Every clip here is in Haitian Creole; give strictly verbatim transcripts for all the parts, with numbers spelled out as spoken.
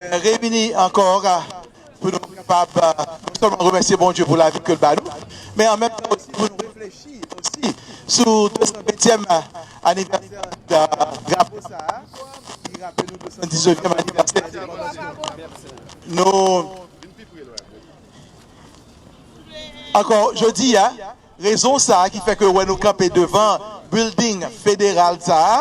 reyini ankò pou nou kapab non sèlman remèsye Bondye pou lavi ke l ba nou, men an menm tan osi pou nou reflechi osi sou de san ventyèm anivèsè drapo sa a, ki raple nou de san diznèvyèm anivèsè endepandans nou. Nou Ankò jodi a, rezon sa a ki fè ke w wè nou kanpe devan building federal sa a,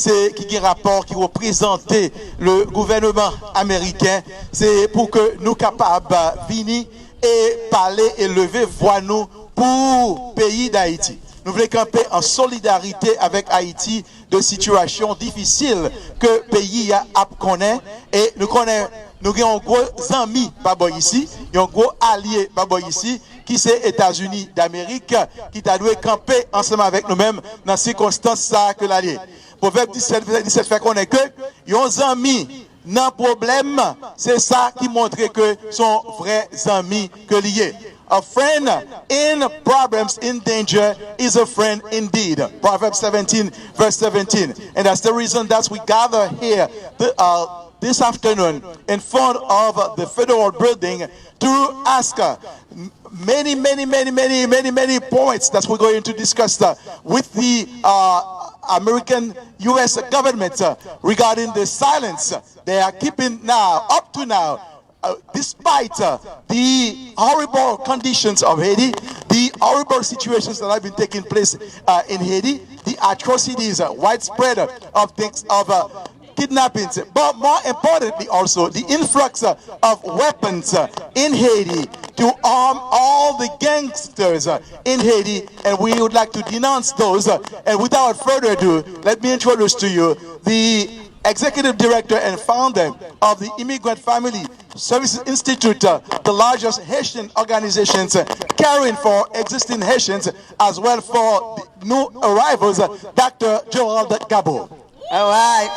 se ki gen rapò ki reprezante le gouvèneman ameriken, se pou ke nou kapab vini e pale e leve vwa nou pou peyi Dayiti. Nou vle kanpe an solidarite avèk Ayiti de sitiyasyon difisil ke peyi a ap konnen, e nou konnen nou gen yon gwo zanmi pa bò isi, yon gwo alye pa bò isi, ki se Etazini Damerik, ki ta dwe kanpe ansanm avèk nou menm nan sikonstans sa a ke l al ye. Pwovèb disèt, vèsè disèt fè konnen ke yon zanmi nan pwoblèm, se sa ki montre ke se yon vrè zanmi ke li ye. A friend in problems, in danger, is a friend indeed. Proverbs seventeen, verse seventeen. And that's the reason that we gather here the, uh, this afternoon in front of the federal building to ask uh, many, many, many, many, many, many points that we're going to discuss uh, with the uh, American U S government uh, regarding the silence they are keeping now, up to now, uh, despite uh, the horrible conditions of Haiti, the horrible situations that have been taking place uh, in Haiti, the atrocities, uh, widespread of things of uh, kidnappings, but more importantly also the influx uh, of weapons uh, in Haiti to arm all the gangsters uh, in Haiti, and we would like to denounce those. Uh, and without further ado, let me introduce to you the executive director and founder of the Immigrant Family Services Institute, uh, the largest Haitian organization uh, caring for existing Haitians as well for the new arrivals, uh, Doctor Gerald Gabo. All right.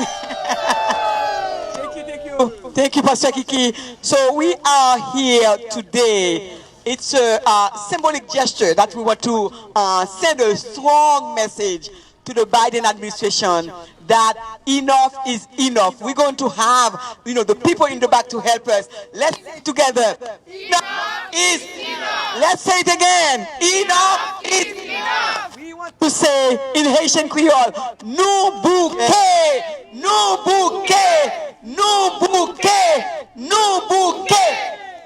Thank you, thank you. Thank you, Pastor Kiki. So we are here today. It's a, uh symbolic gesture that we want to uh, send a strong message to the Biden administration that enough is enough. We're going to have, you know, the people in the back to help us. Let's say it together. Enough is enough. Let's say it again. Enough is enough. We want to say in Haitian Creole, nou bouke, nou bouke, nou bouke, nou bouke.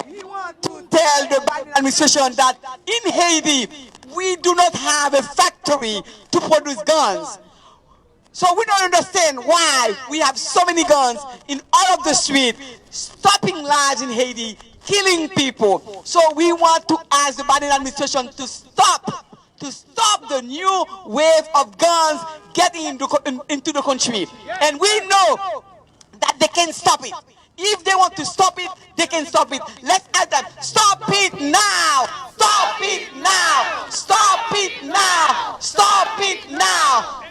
We want to tell the Biden administration that in Haiti, we do not have a factory to produce guns. So we don't understand why we have so many guns in all of the street, stopping lives in Haiti, killing people. So we want to ask the Biden administration to stop, to stop the new wave of guns getting into, into the country. And we know that they can stop it. If they want to stop it, they can stop it. Let's ask them, stop it now! Stop it now! Stop it now! Stop it now!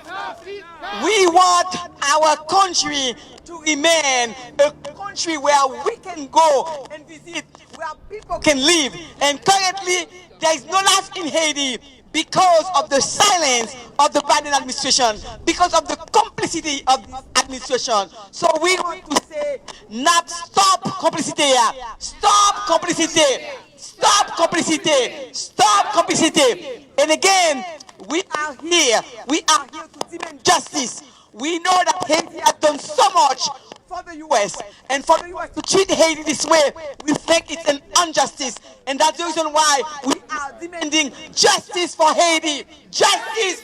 We want our country to remain a country where we can go and visit, where people can live. And currently, there is no life in Haiti because of the silence of the Biden administration, because of the complicity of this administration. So we want to say, n ap stop konplisite a. Stop konplisite. Stop konplisite. Stop konplisite. And again, we are here. We are here to demand justice. We know that Haiti has done so much for the U S, and for the U S to treat Haiti this way, we think it's an injustice. And that's the reason why we are demanding justice for Haiti. Justice!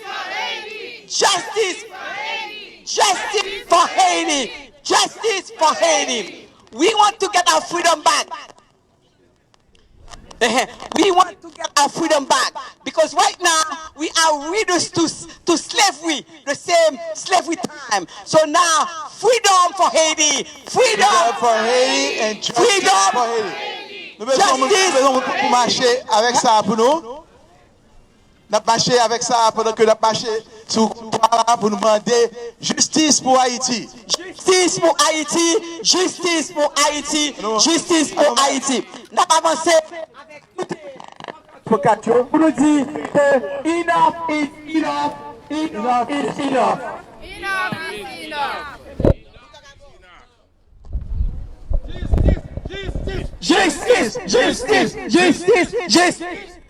Justice! Justice for Haiti! Justice for Haiti! We want to get our freedom back. We want to get our freedom back because right now we are reduced to, to slavery, the same slavery time. So now, freedom for Haiti! Freedom for Haiti and justice for Haiti! Nou bezwen moun, nou bezwen moun pou, pou mache avèk sa pou nou. N ap mache avèk sa pandan ke n ap mache sou kontwa la pou nou mande jistis pou Ayiti. Jistis pou Ayiti! Jistis pou Ayiti! Jistis pou Ayiti! N ap avanse avèk tout advoka yo pou nou di ke enough is enough! Enough is enough! Enough is enough! Jistis! Jistis! Jistis! Jistis!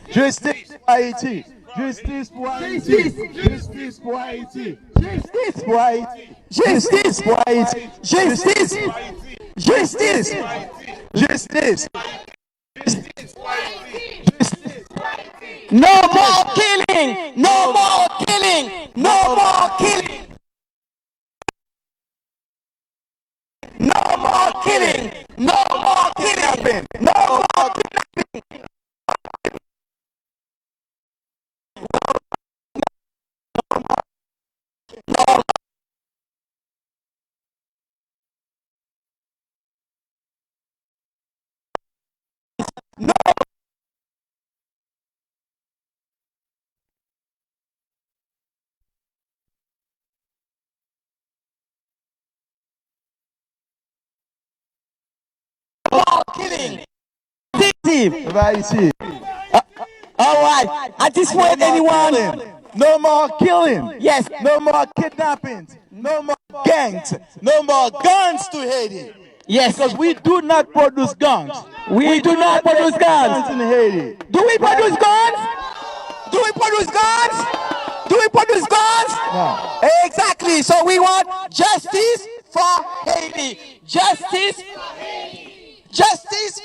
Jistis pou Ayiti! Jistis pou Ayiti! Jistis pou Ayiti! Jistis pou Ayiti! Jistis pou Ayiti! Jistis! Jistis! Jistis! No more killing! No more killing! No more killing! No more killing! No more kidnapping! No more kidnapping! Killing. City. Viva Haiti. All right. At this point, anyone? No more killing. Yes. No more kidnappings. No more gangs. No more guns to Haiti. Yes. Because we do not produce guns. We do not produce guns. Guns in Haiti. Do we produce guns? Do we produce guns? Do we produce guns? No. Exactly. So we want justice for Haiti. Justice. Justice.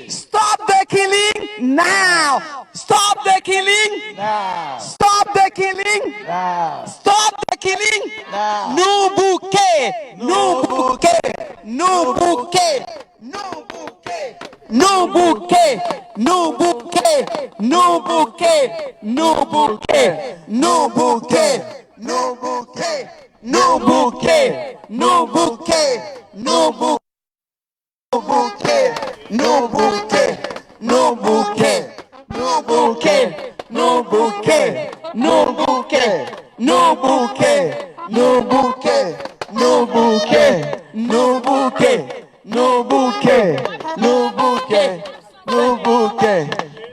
Stop the killing now. Stop the killing. Now. Stop the killing. Now. Stop the killing. Now. Nou bouke. Nou bouke. Nou bouke. Nou bouke. Nou bouke. Nou bouke. Nou bouke. Nou bouke. Nou bouke. Nou bouke. Nou bouke. Nou bouke. Nou bouke. Nou bouke, nou bouke, nou bouke, nou bouke, nou bouke, nou bouke, nou bouke, nou bouke, nou bouke, nou bouke, nou bouke, nou bouke, nou bouke,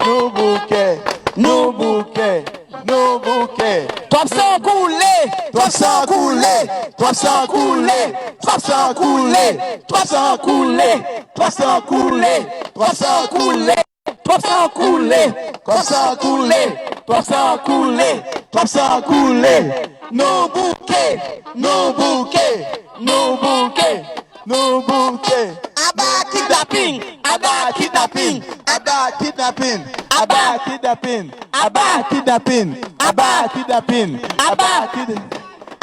nou bouke, nou bouke. Nou bouke. Twòp san koule, twòp san koule, twòp san koule, twòp san koule, twòp san koule, twòp san koule, twòp san koule, twòp san koule, twòp san koule, twòp san koule, twòp san koule. Nou bouke, nou bouke, nou bouke. Nou bouke. Aba kidnaping! Aba kidnaping! Aba kidnaping! Aba kidnaping! Aba kidnaping! Aba kidnaping! Aba kid-,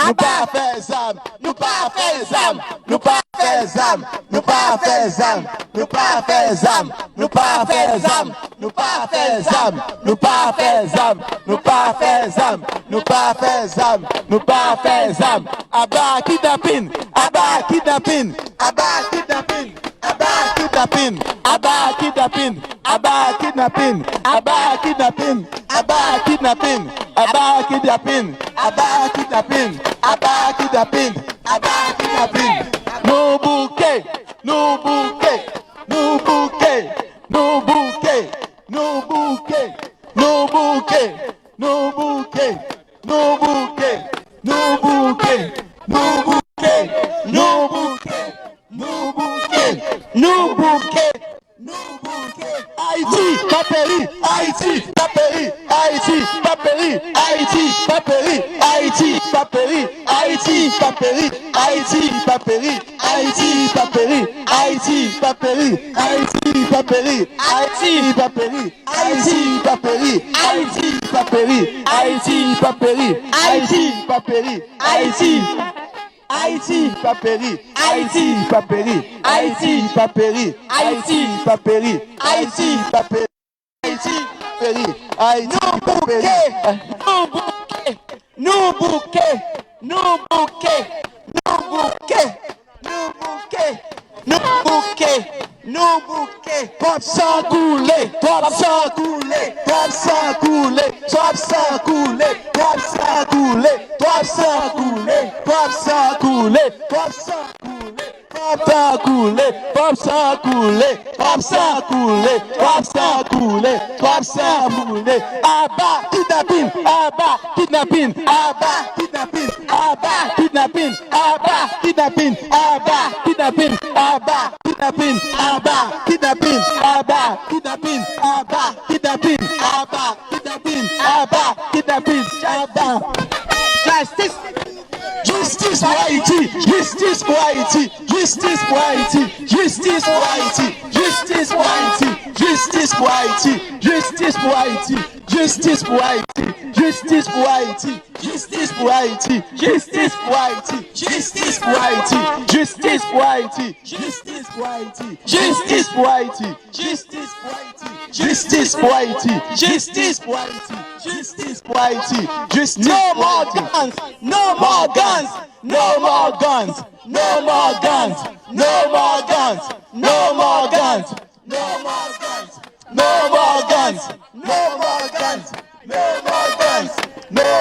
nou pa fè zam! Nou pa fè zam! Nou pa fè zam! Nou pa fè zam! Nou pa fè zam! Nou pa fè zam! Nou pa fè zam! Nou pa fè zam! Nou pa fè zam! Nou pa fè zam! Nou pa fè zam! Aba kidnaping! Aba kidnaping! Aba kidnaping! Aba kidnaping! Aba kidnaping! Aba kidnaping! Aba kidnaping! Aba kidnaping! Aba kidnaping! Aba kidnaping! Aba kidnaping! Aba kidnaping! Nou bouke! Nou bouke! Nou bouke! Nou bouke! Nou bouke! Nou bouke! Nou bouke! Nou bouke! Nou bouke! Nou bouke! Nou bouke! Nou bouke! Nou bouke! Nou bouke! Ayiti pa peri! Ayiti pa peri! Ayiti pa peri! Ayiti pa peri! Ayiti pa peri! Ayiti pa peri! Ayiti pa peri! Ayiti pa peri! Ayiti pa peri! Ayiti pa peri! Ayiti pa peri! Ayiti pa peri! Ayiti pa peri! Ayiti pa peri! Ayiti pa peri! Ayiti! Ayiti pa peri! Ayiti pa peri! Ayiti pa peri! Ayiti pa peri! Ayiti pa peri! Ayiti pa peri! Ayiti pa peri! Ayiti pa peri! Nou bouke! Nou bouke! Nou bouke! Nou bouke! Nou bouke! Nou bouke! Nou bouke! Twòp san koule! Twòp san koule! Twòp san koule! Twòp san koule! Twòp san koule! Twòp san koule! Twòp san koule! Twòp san koule! Twòp san koule! Twòp san koule! Twòp san koule! Twòp san koule! Twòp san koule! Aba kidnaping! Aba kidnaping! Aba kidnaping! Aba kidnaping! Aba kidnaping! Aba kidnaping! Aba Kidnapin, aba, kidnapin, aba, kidnapin, aba, kidnapin, aba, kidnapin, aba, kidnapin, aba. Justice! Jistis pou Ayiti! Jistis pou Ayiti! Jistis pou Ayiti! Jistis pou Ayiti! Jistis pou Ayiti! Jistis pou Ayiti! Jistis pou Ayiti! Jistis pou Ayiti! Jistis pou Ayiti! Jistis pou Ayiti! Jistis pou Ayiti! Jistis pou Ayiti! Jistis pou Ayiti! Jistis pou Ayiti! Jistis pou Ayiti! Jistis pou Ayiti! Jistis pou Ayiti! Jistis pou Ayiti! No more guns! No more guns! No more guns! No more guns! No more guns! No more guns! No more guns! No more guns! No more guns! No more guns! No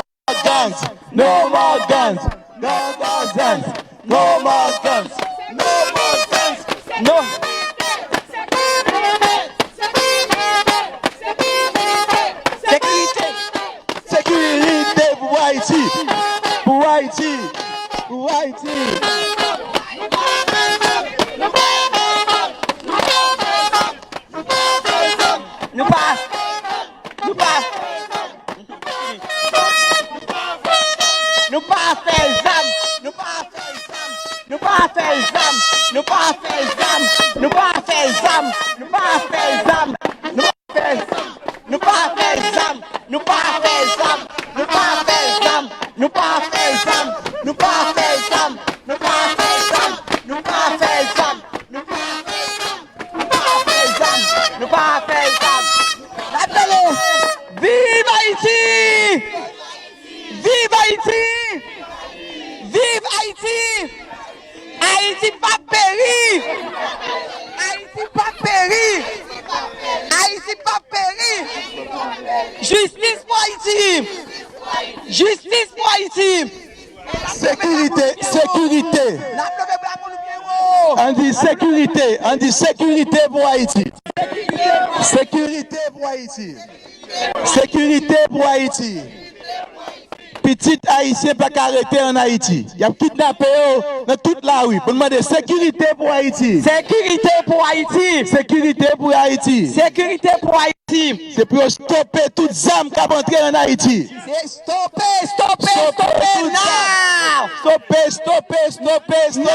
more guns! No more guns! No more guns! No more guns! No! Sekirite! Sekirite pou Ayiti! Pou Ayiti! Pou Ayiti! Nou pa, nou pa, nou pa fè zam, nou pa fè zam, nou pa fè zam, nou pa fè zam, nou pa fè zam, nou pa fè zam, nou pa fè zam, nou pa fè zam, nou pa fè zam, nou pa fè zam, nou pa fè zam, nou pa fè zam, nou pa fè zam, nou pa fè zam, nou pa fè zam. N ap tande, viv Ayiti! Viv Ayiti! Viv Ayiti! Ayiti p ap peri! Ayiti p ap peri! Ayiti p ap peri! Jistis pou Ayiti! Jistis pou Ayiti! Sekirite, sekirite. N ap leve bravo nou byen wo. Ann di sekirite, ann di sekirite pou Ayiti. Sekirite pou Ayiti. Sekirite pou Ayiti. Pitit ayisyen pa ka rete ann Ayiti. Y ap kidnape yo nan tout lari. Pou n mande sekirite pou Ayiti. Sekirite pou Ayiti. Sekirite pou Ayiti. Sekirite pou Ayiti. Se pou yo stope tout zam k ap antre ann Ayiti. Se stope, stope, stope, stope tout zam. Now! Stope, stope, stope, stope,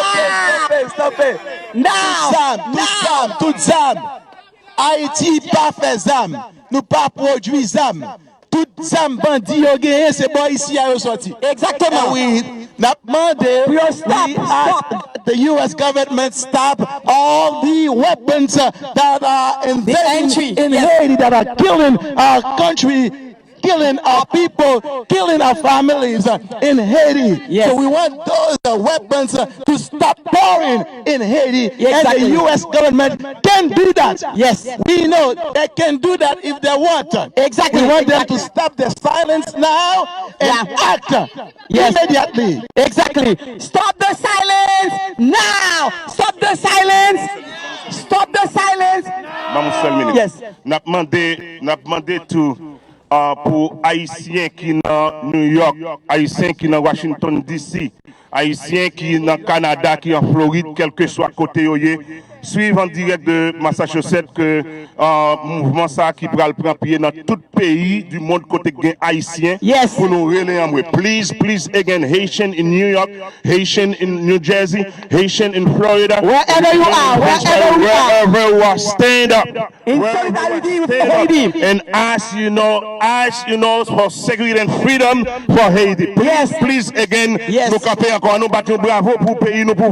stope, stope. Now! Tout zam, tout zam, tout zam. Ayiti pa fè zam. Nou pa pwodui zam. Tout zam bandi yo genyen, se bò isi a yo sòti. Exactement. And we, n ap mande, we ask the U S government stop all the weapons, uh, that are invading in Haiti, that are killing our country, killing our people, killing our families, uh, in Haiti. Yes. So we want those, uh, weapons, uh, to stop pouring in Haiti. Exactly. And the U S government can do that. Yes. We know they can do that if they want. Exactly. We want them to stop the silence now and act immediately. Exactly. Stop the silence now. Stop the silence. Stop the silence. Ban m yon sèl minit. Yes. N ap mande, n ap mande tou, uh, pou Ayisyen ki nan New York, Ayisyen ki nan Washington D C, Ayisyen ki nan Kanada, ki an Florid, kèlkeswa kote yo ye, swiv an dirèk de Massachusetts ke, uh, mouvman sa ki pral pran pye nan tout peyi du monde kote gen Ayisyen, yes, pou nou rele anmwe. Please, please again, Haitian in New York, Haitian in New Jersey, Haitian in Florida, wherever you are, wherever you are, wherever you are, stand up. In solidarity with Haiti. And ask, you know, ask, you know, for security and freedom for Haiti. Please, yes, please, again, yes, nou kanpe ankò. Ann nou bat yon bravo pou peyi nou, pou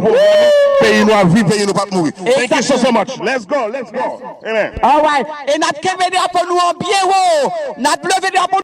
peyi nou ap viv, peyi nou p ap mouri. Thank you so, so much. Let's go, let's go. Amen. All right. E n ap kenbe drapo nou an byen wo. N ap leve drapo